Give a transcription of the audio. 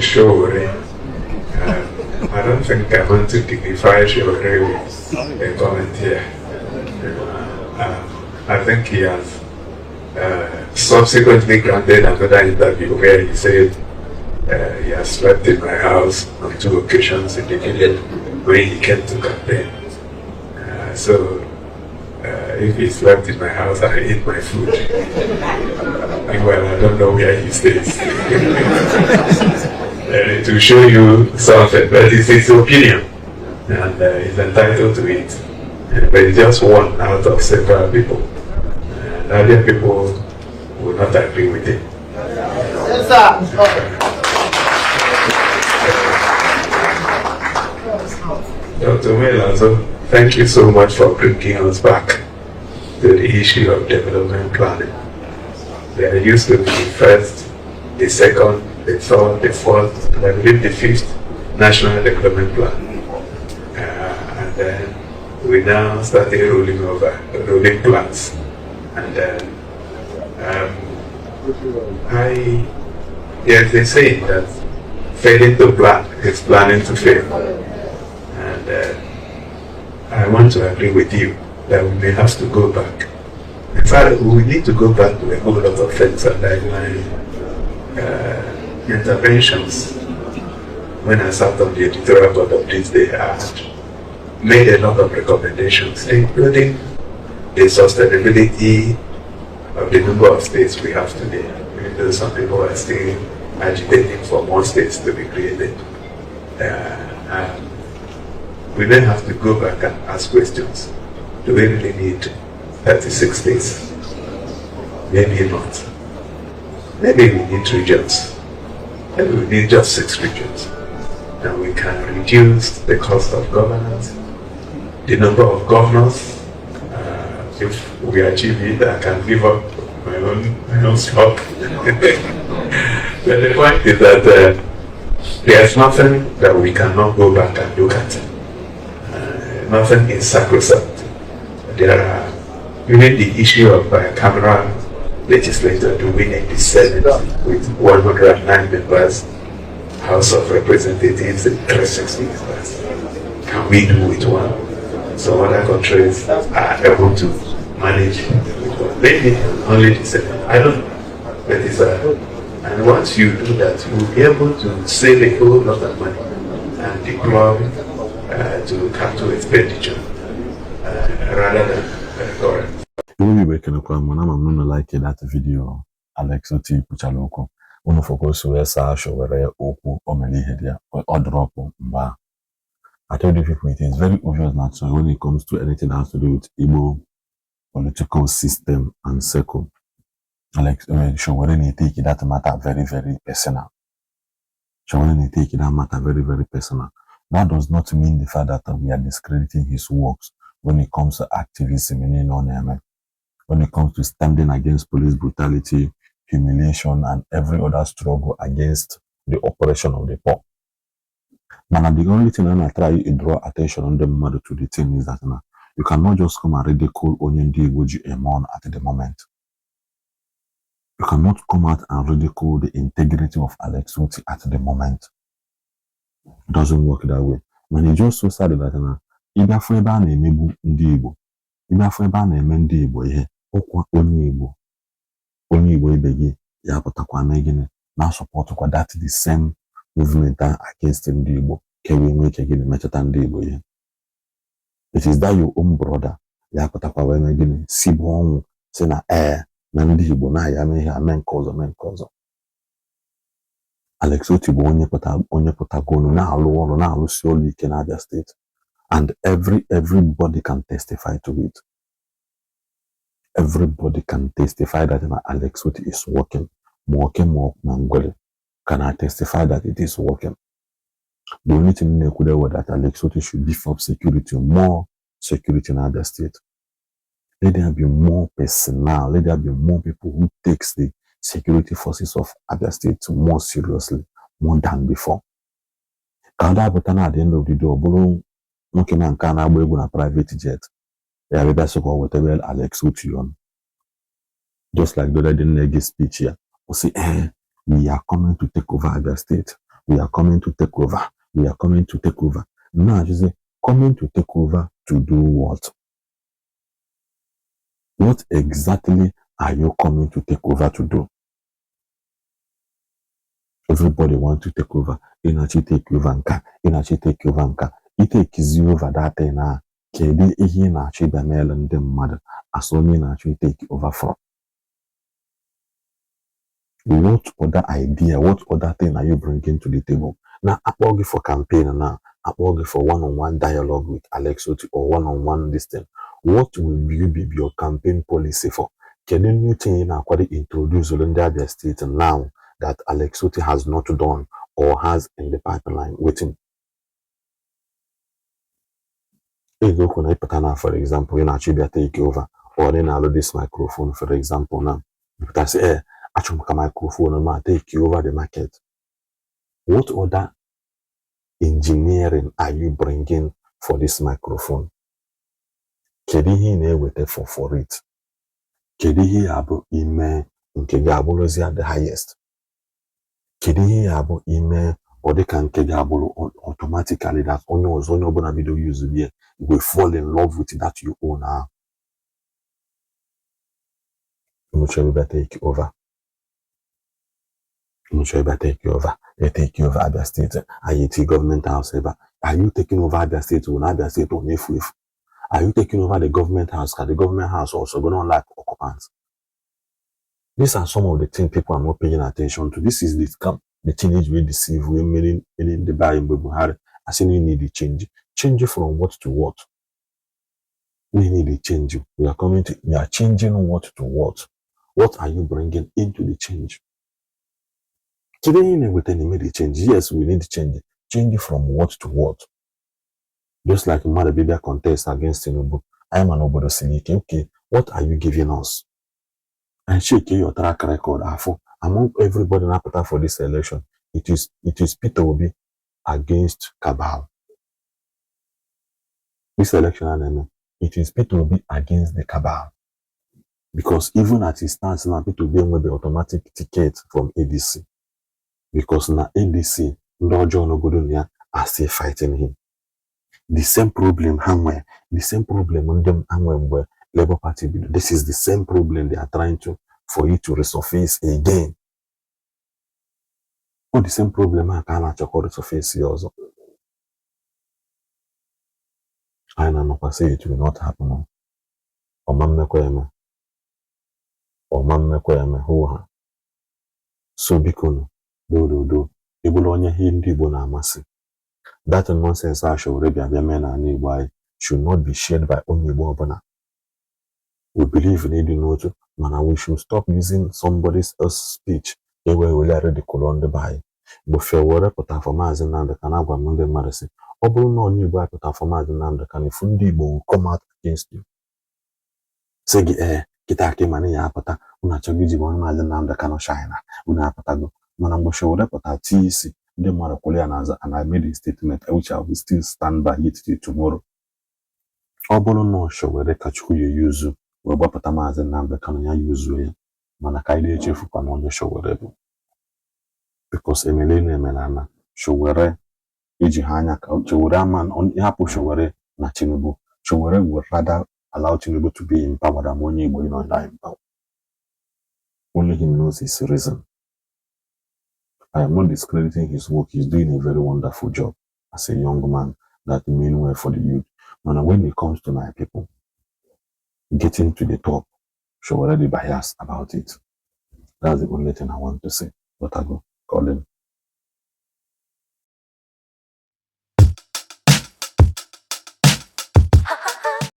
Sowore. I don't think I want to dignify Sowore with a comment here. I think he has subsequently granted another interview where he said he has slept in my house on two occasions in the period when he came to campaign. So if he slept in my house, I ate my food. Well, I don't know where he stays. To show you something, but it's his opinion, and he's entitled to it. But it's just one out of several people. And other people will not agree with him. Yes, sir. Dr. Omelazu, thank you so much for bringing us back to the issue of development planning. There used to be the first, the second, the third, the fourth, and I believe the fifth National Development Plan. And then we now started rolling over, rolling plans. And then there's a saying that failing to plan is planning to fail. And I want to agree with you that we may have to go back. In fact, we need to go back to a whole lot of things, and my interventions when I sat on the editorial board of ThisDay, I had made a lot of recommendations, including the sustainability of the number of states we have today. Even though some people are still agitating for more states to be created. And we then have to go back and ask questions. Do we really need 36 states? Maybe not. Maybe we need regions. Maybe we need just six regions. And we can reduce the cost of governance, the number of governors. If we achieve it, I can give up my own slot. But the point is that there's nothing that we cannot go back and look at. Nothing is sacrosanct. There are even the issue of bicameral legislature. Do we need the Senate with 109 members, House of Representatives and 360 members? Can we do with one? Some other countries are able to manage with one. Maybe only the Senate. I don't know. But it's a, and once you do that, you will be able to save a whole lot of money and deploy to capital expenditure rather than current. Igbo Igbo, ekenekwa m. Na ama m unu like that video. Alex Oti kwuchara okwu unu focus wee saa were okwu o mere ihe dị ya ọ drop mgbe ahụ. I told you people, it is very obvious that so when it comes to anything that has to do with Igbo political system and circle, Alex Sowore na-take that matter very, very personal. Sowore na-take that matter very, very personal. That does not mean the fact that we are discrediting his works when it comes to activism in ọ na-eme, when it comes to standing against police brutality, humiliation, and every other struggle against the oppression of the poor. Mana the only thing I try to draw attention on the mmadụ to the thing is that na you cannot just come and ridicule onye ndị Igbo ji eme ọnụ at the moment. You cannot come out and ridicule the integrity of Alex Oti at the moment. It doesn't work that way. Mana it's just so sad that na ịbịa fụ ebe a na-emegbu ndị Igbo, ịbịa fụ ebe a na-eme ndị Igbo ihe, ọkwa onye Igbo, onye Igbo ibe gị ya pụtakwa mee gịnị, na-asupportkwa that the same movement ahụ against ndị Igbo ka e wee nwee ike gịnị metụta ndị Igbo ihe. It is that your own brother ya pụtakwa wee mee gịnị, sigbu ọnwụ si na ee na ndị Igbo na-aya mee ihe a, mee nke ọzọ, mee nke ọzọ. Alex Oti bụ onye pụta, onye pụtagonu na-alụ ọrụ, na-alụsi ọrụ ike n'Abia State, and everybody can testify to it. Everybody can testify that na Alex Oti is working. Ma oke ma ma ngwere can I testify that it is working. The only thing na-ekwude that Alex Oti should beef up security, more security in Abia State. Let there be more personnel, let there be more people who takes the security forces of Abia State more seriously, more than before. Ka ọ dapụta na at the end of the day, ọ bụrụ nwoke na nke a na-agba egwu na private jet ya bịa sị ka ọ wetara Alex Oti ọnụ, just like the other day na-ege speech ya, ọ sị, "Eh, we are coming to take over Abia State." We are coming to take over, we are coming to take over. Na-ajụzi, coming to take over to do what? What exactly are you coming to take over to do? Everybody want to take over. Ị na-achọ take over nka, ị na-achọ take over nka, itekizi over that thing a, kedu ihe ị na-achọ ịbịa meelu ndị mmadụ as onye ị na-achọ take over from? What other idea, what other thing are you bringing to the table? Na akpọ gị for campaign, na akpọ gị for one-on-one dialogue with Alex Otti or one-on-one this thing, what will you be your campaign policy for? Kedu new thing ị na-akwado introduce ndị Abia State now that Alex Otti has not done or has in the pipeline waiting? Eziokwu na ịpụta na, for example, ị na-achọ ịbịa take over or ị na-alụ this microphone, for example, na ịpụta sị, ee, achọrọ m ka microphone ma take over the market. What other engineering are you bringing for this microphone? Kedu ihe ị na-eweta for it? Kedu ihe ya bụ ime nke gị abụrụzi the highest? Kedu ihe ya bụ ime ọ dịka nke gị abụrụ automatically that onye ọzọ, onye ọbụla bido use ya will fall in love with that you own ahụ? Unu chọrọ ịbịa take over, unu chọrọ ịbịa take over, e take over Abia State, anyị eti government house ebe a. Are you taking over Abia State? Wụ na Abia State ọ na-efu efu? Are you taking over the government house? Ka the government house also go not like occupants? These are some of the things people are not paying attention to. This is the scam, the teenage wey deceive wey many many ndị be anyị mgbe Buhari asị na you need the change. Change from what to what? We need a change. We are coming to, we are changing what to what? What are you bringing into the change? Kedu ihe ị na-eweta n'ime the change? Yes, we need change. Change from what to what? Just like mmadụ bịa contest against Tinubu, anyị ma na obodo siri ike. Okay, what are you giving us? And check your track record. Afọ among everybody na-apụta for this election, it is Peter Obi against cabal. This election a na-eme, it is Peter Obi against the cabal, because even at his stance now, Peter Obi enwebe automatic ticket from ADC, because na ADC ndị ọjọọ n'obodo na ya are still fighting him. The same problem ha nwere, the same problem ndị ha nwere mgbe Labour Party bido. This is the same problem they are trying to for it to resurface again. Ọ the same problem a ka a na-achọkọ resurface ya ọzọ. Anyị na-anọkwa say it will not happen. Ọma mmekwa eme, ọma mmekwa eme hụ ha. So biko nụ, dododo, ịbụrụ onye ihe ndị Igbo na-amasị, that nonsense a Sowore bịa bịa mee n'ala Igbo anyị should not be shared by onye Igbo ọbụla. We believe n'ịdị n'otu, mana we should stop using somebody else's speech ka e wee were ridicule ndị be anyị. Mgbe Sowore pụtara for Maazị Nnamdi Kanu, agwa m ndị mmadụ sị, ọ bụrụ na onye Igbo apụta for Maazị Nnamdi Kanu, ifu ndị Igbo will come out against you, sị gị, ee, kịta aka ịma na ya apụta, unu achọghị iji onye Maazị Nnamdi Kanu shine, unu apụtago. Mana mgbe Sowore pụtara tie isi, ndị mmadụ kwụrụ ya n'azụ, and I made a statement which I will still stand by it till tomorrow. Ọ bụrụ na Sowore ka Chukwu ya yuzu wee gbapụta Maazị Nnamdi Kanu, ya yuzuo ya. Mana ka anyị na-echefukwa na onye Sowore bụ, because emele na emele ana Sowore iji ha anya ka Sowore ama hapụ Sowore na Tinubu. Sowore would rather allow Tinubu to be in power than onye Igbo ịnọ in power. Only him knows his reason. I am not discrediting his work. He's doing a very wonderful job as a young man that mean well for the youth. But when it comes to my people getting to the top, Sowore already biased about it. That's the only thing I want to say. But I go call him.